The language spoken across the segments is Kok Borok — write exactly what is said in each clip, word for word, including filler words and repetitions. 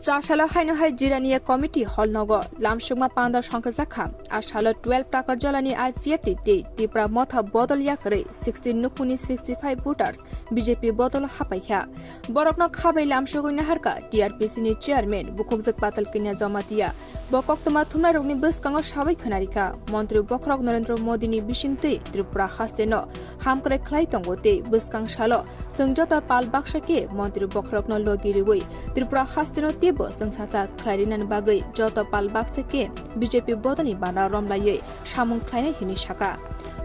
Chasalo haino hai Jirania Committee Hall nogo lamsukma panda songkhajakha. A salo twelve Takarjalani I P F T tei Tipra Motha bodol yakarwi sixteen nukhungni sixty five voters B J P bodol hapaikha. Borokno khabai lamsugwi naharkha T R P C ni chairman bukhukjak Patal Kanya Jamatia. Bo koktwma thumnairokni bwskango sawi khwnarikha, Montri bokhorok Narendra Modini bisingtwi Tripura hasteno hamkrai khlai tongo tei bwskang salo chwng joto pal baksa khe Montri bokhorokno logi riwi Tripura hasteno teibo chwngsacha khlai rinani bagwi joto pal baksa khe B J P bodolni bana romlaiwi samung khlainai hinwi saka.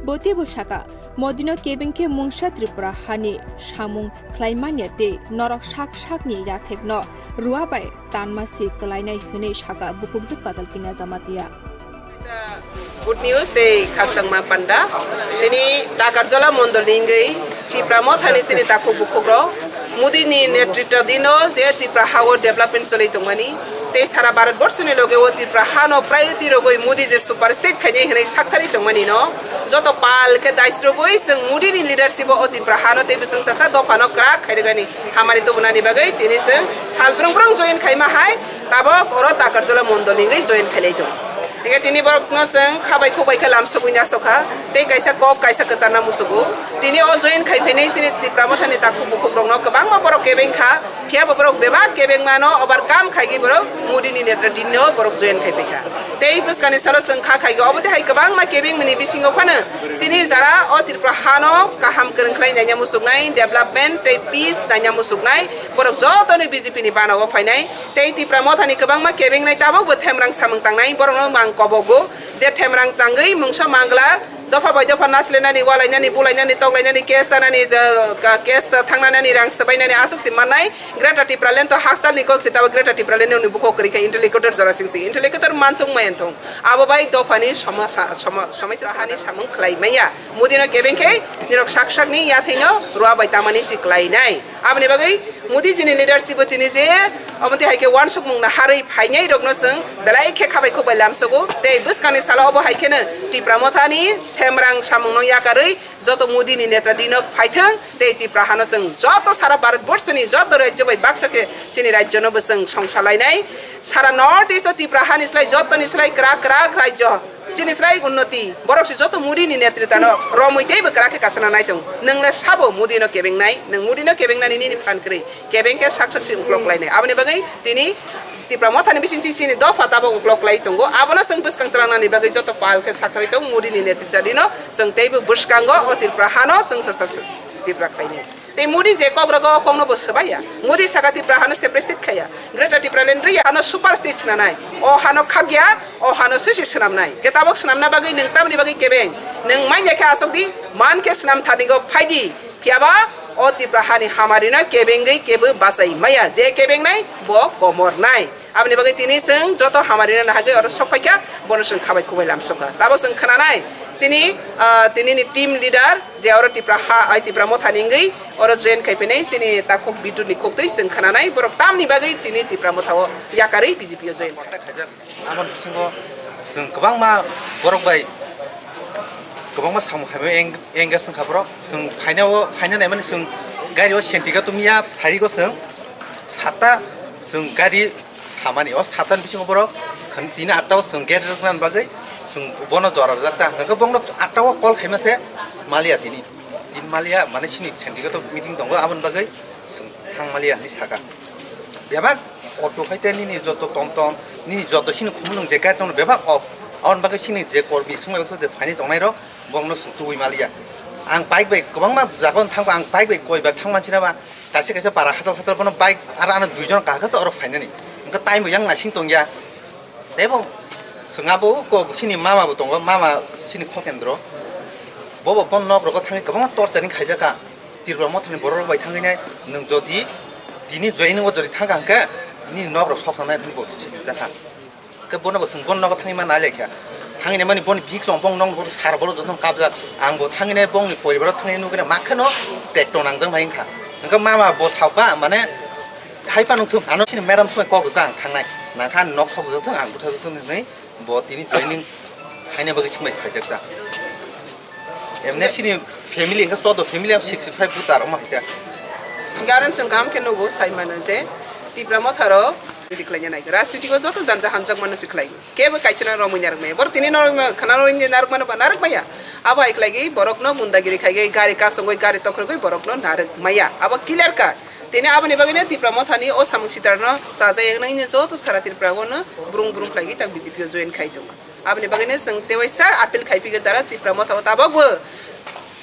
Bo teibo saka, Modino kebeng khe mungsa Tripura hani samung khlai manya tei norok sak sakni yathekno rua bai tanma si kwlainai hwnwi saka bukhukjak Patal Kanya Jamatia. Good news tei khakchangma panda. Tini Takarjala mondolni wngwi Tipra Mothani chini takhuk bukhukrok Modini netritadino je Tipra hao development choli tongmani tei sara Bharat borsoni loge o Tipra hano priority rogwi Modi je super state khainai hwnwi sakthari tongmani no joto pal khe daisrogwi chwng Modini leadership o Tipra hano tei bwswng sasa dophano kwrak khairwgani hamari tubunani bagwi tini chwng sal brung brung join khaima hai tabok oro Takarjala mondolni wngwi join khailai tongo. Hingke tini borokno chwng khabai khukbai khe lamsogwi nasokha tei kaisa kok kaisa kwcharna musugo. Tini o join khai phainai chini Tipra Mothani takhuk bukhukrokno kwbangma borok kebeng kha. Phiya bo borok bebak kebengmano overcome khaigwi borok Modini netritadino borok join khai phaikha. Tei bwskangni salo chwng kha khaigwi obo tei hai kwbangma kebengmani bisingo phano chini jara o Tripura hano kaham kwrwng khlai naina musuknai, development tei peace naina musuknai borok jotoni B J P ni bana o phainai. Tei Tipra Mothani kwbangma kebengnai tabokbo themrang samung tangnai borokno mang kobogo je themrang tangwi mungsa mangla dopha bai dopha naslenani, walainani, bulainani, toklainani, case chanani, je, ka-, case ta thangnani, rang swbainani aswk se mannai. Greater Tipraland to hakchalni kok se, tabo Greater Tipraland ni bukhuk kwrwi kha interlocutor jora singsi. Interlocutor manthung mayanthung. Abo bai dophani somasa-, somo-, somaisa hani samung khlai maya. Modino kebeng khe nirok sak sakni yathwino rua bai tamani si khlainai. Aboni bagwi Modi jini leadership o tini je omo tei hai khe wansukmung naharwi phainai rokno chwng belai khe khabai khukbai lamsogo. Tei bwskangni salo obo hai kheno Tipra Mothani themrang samungno yakarwi joto Modi ni netra dino phaithwng tei Tipra hano chwng joto sara Bharat borsoni joto rajyo bai baksa khe chini rajyo no bo chwng songsa lainai. Sara North East o Tipra hani slai jotoni slai kwrak kwrak rajyo. Chini srai unnoti, borok se joto Modi ni netritano romwi teibo kwrak khe kasana naitung. Nwng le sabo Modi no kebengnai, nwng Modi no kebengnani nini phan kwrwi, kebeng khe sak sak se uklok lainai. Aboni bagwi tini Tipra Mothani bisingtwi chini dopha tabo uklok lai tongo. Abono chwng bwskang twlangnani bagwi joto pal khe sakharwi tong Modi ni netritadino chwng teibo bwskango o Tripura hano chwng sasa Tipra khlainai. Tei Modi je kok rogo o kokno bo swbaiya. Modi saka Tipra hano separate state khaiya. Greater Tipraland rwya hano super state swnamnai. O hano khakya, o hano sisi swnamnai. Khe tabok swnamna bagwi nwng tamni bagwi kebeng. Nwng manya khe asok di, man khe swnam thani go phai di. Phiyaba o Tipra hani hamari no kebengwi kebo bachai maya. Je kebengnai bo komornai. Aboni bagwi tini chwng joto hamari no nahagwi oro sok phaikha, bono chwng khabai khukbai lamsokha. Tabok chwng khwnanai chini, ah, tini ni team leader je oro Tipra ha, ai Tipra Mothani wngwi oro join khai phainai chini takhuk Bidu ni khuktwi chwng khwnanai borok tamni bagwi tini Tipra Motha o yakarwi B J P o join khai. Contact khaijak. Aboni bisingo chwng kwbangma borok bai kwbangma samung hamya eng-, engage wngkha borok. Chwng phaina o, phaina naimani chwng gari o senti khe tumya, sari go chwng satta chwng gari samani. O satta ni bisingo borok khan tini atta o chwng gate rwknani bagwi chwng bono jora rwjak ta. Hwnkhe bongno atta o call khaima se maliya tini. Tini maliya mane sini senti khe to meeting tongo, aboni bagwi chwng thang maliya hinwi saka. Bebak auto phai tei nini joto tom tom, nini joto sini khumulwng je gari tongno bebak off. Aboni bagwi sini je kormi swngmani bagwi je phaini tongnai rok, bongno swng tubui maliya. Ang bike bai kwbangma jaga o thangkha, ang bike bai koibar thang manchina ba, kaisa kaisa para hachal hachal bono bike aro ano duijon kahakhe oro phainani. Hwnkhe time bo yang naising tongya. Tei bo swng abo kok sini mama bo tongo, mama sini Khokendro. Bobo bon nok rogo thangwi kwbangma torturing khaijakha. Tripura Mothani borok rok bai thangwi nai nwng jodi tini joining o jodi thangkha hwnkhe nini nok rok soksa nai hwnwi bo sijak kha. Hwnkhe bono bo chwng bono nogo thangwi ma nai lai kha. Thangwi nai mani boni bihik chong bong nok sar borok joto no kabjak. Ang bo thangwi nai bongni poribar o thangwi nugwi nai ma kheno tekto nangjak mai wngkha. Hwnkhe mama bo saukha mane hai phano thung ano chini madam sumai kok rwjak ang thangnai. Nangkha ani nok sok rwjak thung ang bwthajak thung hinwi bo tini joining khaina bagwi chumai khaijak ta. Emne sini family hwnkhe chodo family am sixty five voter omo hai ta. Hwnkhe aro chwng kaham khe nugo sai mano je Tipra Motha rok Khe khlaina nai. Rajniti o joto janja hamjak mano se khlai. Kebo kaisa no romwi narwk maya. Borok tini no khana romwi narwk mano ba narwk maya. Abo hai khlai borok no gundagiri khai gari kasongwi gari tokrogwi borok no narwk maya. Abo clear cut. Tini aboni bagwi no Tipra Motha ni o samung sitar no sajak nai joto sara Tripura o no brung brung khlai tak B J P o join khai tongo. Aboni bagwi no chwng tewaisa appeal khai phikha jara Tipra Motha o tabok bo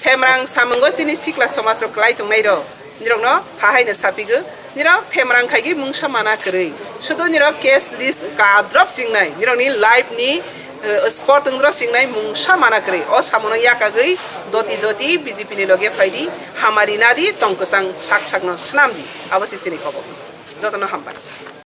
Themrang samungo chini sikla somaj rok klai tongnai rok. Nirok no hahai no sapigo. Nirok themrang khaigi mungsa mana kwrwi. Sudo nirok case list ka drop singnai. Nirok ni life ni, eh, spot wng drop singnai mungsa mana kwrwi. O samono yakagwi doti doti B J P ni loge phaidi hamari nadi tongkwsang sak sak no snamdi. Abo si chini kobo. Jotono hambai.